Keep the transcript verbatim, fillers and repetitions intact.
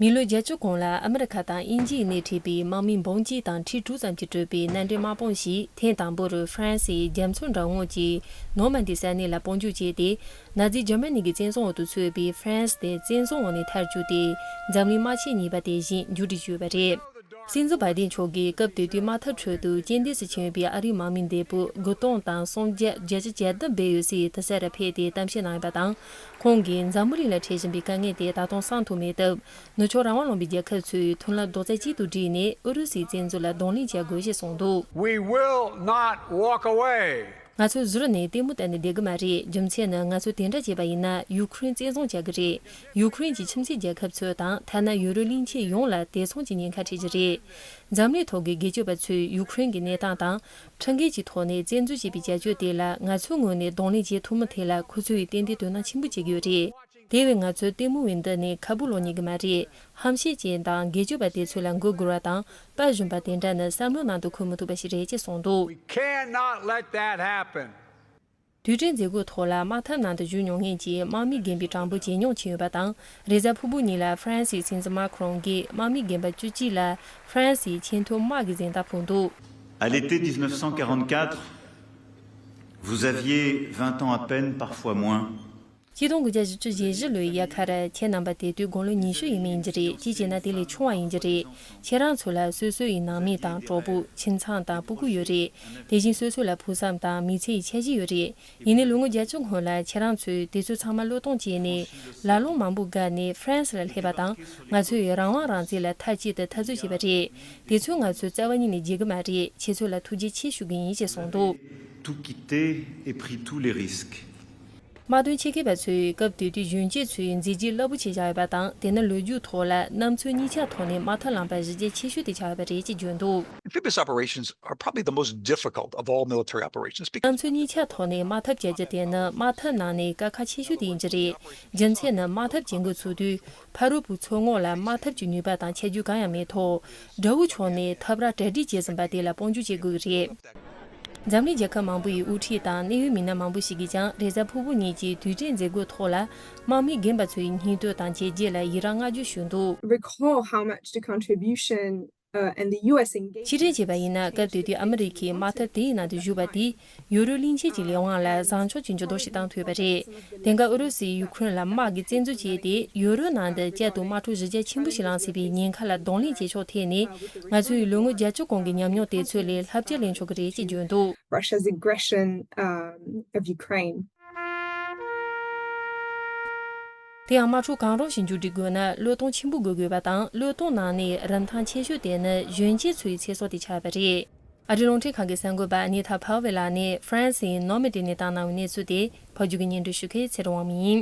མི་ལོ་བརྒྱད་ཅུ་གོང་ལ་ཨ་མི་རི་ཁ་དང་དབྱིན་ཇིའི་སྣེ་ཁྲིད་པའི་དམག་མི་འབུམ་གཅིག་དང་ཁྲི་དྲུག་ཙམ་གྱིས་གྲུབ་པའི་མནའ་འབྲེལ་དམག་དཔུང་ཞིག་ཐེངས་དང་པོ་རུ་ཧྥ་རན་སིའི་རྒྱ་མཚོ་འགྲམ་ངོས་ཀྱི་ནོར་མན་དི་ས་གནས་ལ་དཔུང་འཇུག་བྱས་ཏེ། ནཱ་ཛི་འཇར་མ་ནི་གི་བཙན་བཟུང་འོག་ཏུ་ཚུད་པའི་ཧྥ་རན་སི་དེ་བཙན་བཟུང་འོག་ནས་ཐར་བཅུག་སྟེ། འཛམ་གླིང་དམག་ཆེན་གཉིས་པ་དེ་བཞིན་མཇུག་སྒྲིལ་བཅུག་ཡོད་པ་རེད། སྲིད་འཛིན་བྷའི་ཌེན་མཆོག་གིས་སྐབས་དེ་དུས་དམག་འཐབ་ཁྲོད་དུ་རྐྱེན་འདས་སུ་ཕྱིན་ཡོད་པའི་ཨ་རིའི་དམག་མི་འདས་པོ་དགུ་སྟོང་དང་སུམ་བརྒྱ་བརྒྱད་ཅུ་གྱ་བདུན་སྦས་ཡོད་སའི་དེ་ས་རུ་ཕེབས་ཏེ་གཏམ་བཤད་གནང་ཡོད་པ་དང་། ཁོང་གིས་འཛམ་བུ་གླིང་ལ་འཕྲད་བཞིན་པའི་དཀའ་ངལ་དེ་ད་དུང་སངས་ཐུབ་མེད་སྟབས། ནུབ་ཕྱོགས་རང་དབང་ལུང་པའི་རྒྱལ་ཁབ་ཚོས་མཐུན་ལམ་རྡོག་རྩ་གཅིག་ཏུ་བསྒྲིལ་ནས་ཨུ་རུ་སུའི་བཙན་འཛུལ་ལ་གདོང་ལེན་བྱ་དགོས་ཞེས་གསུངས་འདུག We will not walk away. ང་ཚོས་ཟུར་ནས་ལྟད་མོ་བལྟས་ནས་བསྡད་ཀྱི་མ་རེད། རྒྱུ་མཚན་ནི་ང་ཚོས་དེ་འདྲ་བྱས་པ་ཡིན་ན་ཡུ་ཁུ་རེན་བཙན་བཟུང་བྱ་གི་རེད། ཡུ་ཁུ་རེན་གྱི་ཁྱིམ་མཚེས་རྒྱལ་ཁབ་ཚོ་དང་ཐ་ན་ཡུ་རོབ་གླིང་ཆེན་ཡོངས་ལ་བདེ་སྲུང་གི་ཉེན་ཁ་འཕྲད་ཀྱི་རེད། འཛམ་གླིང་ཐོག་གི་སྒེར་གཅོད་པ་ཚོས་ཡུ་ཁུ་རེན་གྱི་གནས་སྟངས་དང་ཁྲིམས་འགལ་གྱི་ཐོག་ནས་བཙན་འཛུལ་བྱས་པའི་བྱ་སྤྱོད་དེ་ལ་ང་ཚོའི་ངོས་ནས་གདོང་ལེན་བྱེད་ཐུབ་མིན་ཐད་ལ་ཁོ་ཚོས་ཏན་ཏན་དོ་སྣང་ཆེན་པོ་བྱེད་ཀྱི་ཡོད་རེད། དེ་བས་ང་ཚོས་ལྟད་མོ་བའི་མདུན་ནས་ཁ་སྦུག་ལོག་ཉན་གྱི་མ་རེད། ཧམ་བཤད་ཅན་དང་སྒེར་གཅོད་པ་དེ་ཚོ་ལ་མགོ་སྒུར་བ་དང་དཔའ་ཞུམ་པ་དེ་འདྲ་ནི་བསམ་བློའི་ནང་དུ་འཁོར་མི་ཐུབ་པ་ཞིག་རེད་ཅེས་གསུངས་འདུག We cannot let that happen. དུས་དྲན་མཛད་སྒོའི་ཐོག་ལ་དམག་འཐབ་ནང་དུ་ཞུགས་མྱོང་མཁན་གྱི་དམག་མི་རྒན་པའི་གྲངས་འབོར་ཇེ་ཉུང་ཕྱིན་ཡོད་པ་དང་། རེས་གཟའ་ཕུར་བུ་ཉིན་ལ་ཧྥ་རན་སིའི་སྲིད་འཛིན་མཱ་ཁུ་རོང་གིས་དམག་མི་རྒན་པ་བཅུ་གཅིག་ལ་ཧྥ་རན་སིའི་ཆེས་མཐོའི་དམག་གི་གཟེངས་རྟགས་ཕུལ་འདུག À l'été dix-neuf cent quarante-quatre, vous aviez vingt ans à peine, parfois moins. ཆིག་སྟོང་དགུ་བརྒྱ་བཞི་བཅུ་ཞེ་བཞི་ལོའི་དབྱར་ཁར་ཁྱེད་རྣམ་པ་དེ་དུས་དགུང་ལོ་ཉི་ཤུ་ཡས་མས་ཡིན་གྱི་རེད། གཅིག་བྱས་ན་དེ་ལས་ཆུང་བ་ཡིན་གྱི་རེད། ཁྱེད་རང་ཚོ་ལ་སོ་སོ་ཡི་ནང་མི་དང་གྲོགས་པོ། ཁྱིམ་ཚང་དང་སྤུ་གུ་ཡོད་རེད། དེ་བཞིན་སོ་སོ་ལ་ཕུགས་བསམ་དང་མི་ཚེ་ཡི་འཆར་གཞི་ཡོད་རེད། ཡིན་ནའི་ལོ་ངོ་བརྒྱད་ཅུ་སྔོན་ལ་ཁྱེད་རང་ཚོས་དེ་ཚོ་ཚང་མ་བློས་གཏོང་བྱས་ནས། ལ་ལུང་མང་པོ་བརྒལ་ནས་ཧྥ་རན་སི་ལ་སླེབས་པ་དང་། ང་ཚོས་རང་དབང་རང་བཙན་ལ་མཐའ་གཅིག་ཏུ་འཐབ་རྩོད་བྱས་པ་རེད། དེ་ཚོ་ང་ཚོས་རྩ་བ་ཉིད་ནས་བརྗེད་ཀྱི་མ་རེད། ཁྱེད་ཚོ་ལ་ཐུགས་རྗེ་ཆེ་ཞུ་གི་ཡིན་ཞེས་གསུངས་འདུག Tout quitté et pris tous les risques. དམག་དོན་ཆེད་མཁས་པ་ཚོས་སྐབས་དེ་དུས་གཞོན་སྐྱེས་ཚོའི་མཛད་རྗེས་རླབས་པོ་ཆེ་བཞག་ཡོད་པ་དང་། དེ་ནི་ལོ་རྒྱུས་ཐོག་ལ་གནམ་མཚོ་གཉིས་ཆ་ཐོག་ནས་དམག་འཐབ་ལངས་པ་གཞི་རྒྱ་ཆེ་ཤོས་དེ་ཆགས་ཡོད་པ་རེད་ཅེས་བརྗོད་འདུག Amphibious operations are probably the most difficult of all military operations because གནམ་མཚོ་གཉིས་ཆ་ཐོག་ནས་དམག་འཐབ་བྱ་རྒྱུ་དེ་ནི་དམག་འཐབ་ནང་ནས་དཀའ་ཁག་ཆེ་ཤོས་དེ་ཡིན་གྱི་རེད། རྒྱུ་མཚན་ནི་དམག་འཐབ་བྱེད་འགོ་ཚུགས་དུས་ཕ་རོལ་པོའི་མཚོ་ངོགས་ལ་དམག་འཐབ་ཀྱི་ནུས་པ་དང་ཁྱད་ཆོས་གང་ཡང་མེད་ཐོག་དགྲ་བོ་ཕྱོགས་ནས་འཐབ་ར་གྲ་སྒྲིག་བྱས་ཟིན་པ་དེ་ལ་དཔུང་འཇུག་བྱེད་དགོས་ཀྱི་རེད། འཛམ་གླིང་རྒྱལ་ཁབ་མང་པོ་ཡི་དབུ་ཁྲིད་དང་གནད་ཡོད་མི་སྣ་མང་པོ་ཞིག་གིས་ཀྱང་རེས་གཟའ་ཕུར་བུ་ཉིན་གྱི་དུས་དྲན་མཛད་སྒོའི་ཐོག་ལ་དམག་མི་རྒན་པ་ཚོའི་སྙིང་སྟོབས་དང་བྱས་རྗེས་ལ་ཡི་རངས་བསྔགས་བརྗོད་ཞུས་འདུག Recall how much the contribution, uh, and the U S engagement ཕྱིར་དྲན་བྱས་པ་ཡིན་ན། སྐབས་དེ་དུས་ཨ་མི་རི་ཁའི་དམག་འཐབ་དེའི་ནང་དུ་ཞུགས་པ་དེས་ཡུ་རོབ་གླིང་ཆེན་གྱི་ལས་དབང་ལ་བཟང་ཕྱོགས་ཀྱི་འགྱུར་ལྡོག་ཞིག་བཏང་ཐུབ་པ་རེད། དེང་སྐབས་ཨུ་རུ་སུས་ཡུ་ཁུ་རེན་ལ་དམག་གི་བཙན་འཛུལ་བྱས་ཏེ། ཡུ་རོབ་ནང་དུ་བསྐྱར་དུ་དམག་འཁྲུག་གཞི་རྒྱ་ཆེན་པོ་ཞིག་ལངས་སྲིད་པའི་ཉེན་ཁ་ལ་གདོང་ལེན་བྱེད་ཕྱོགས་ཐད་ནས། ང་ཚོའི་ལོ་ངོ་བརྒྱད་ཅུ་གོང་གི་ཉམས་མྱོང་དེ་ཚོ་ལས་བསླབ་བྱ་ལེན་ཆོག་གི་རེད་ཅེས་བརྗོད་འདུག Russia's aggression, um, of Ukraine. དེ་ཡང་དམག་འཁྲུག་གང་རུང་ཞིག་མཇུག་སྒྲིལ་དགོས་ན། བློས་གཏོང་ཆེན་པོ་དགོས་དགོས་པ་དང་། བློས་གཏོང་གནང་ནས་རིན་ཐང་ཆེ་ཤོས་དེ་ནི་གཞོན་སྐྱེས་ཚོའི་ཚེ་སྲོག་དེ་ཆགས་པ་རེད། ཨ་རིའི་རླུང་འཕྲིན་ཁང་གི་གསར་འགོད་པ་ཨ་ནི་ཐ་ཕ་ཝེ་ལགས་ནས་ཧྥ་རན་སིའི་ནོར་མན་ཌི་ནས་བཏང་གནང་བའི་གནས་ཚུལ་དེ། ཕབ་སྒྱུར་གྱིས་སྙན་སྒྲོན་ཞུ་མཁན་ཚེ་རིང་དབང་མོ་ཡིན།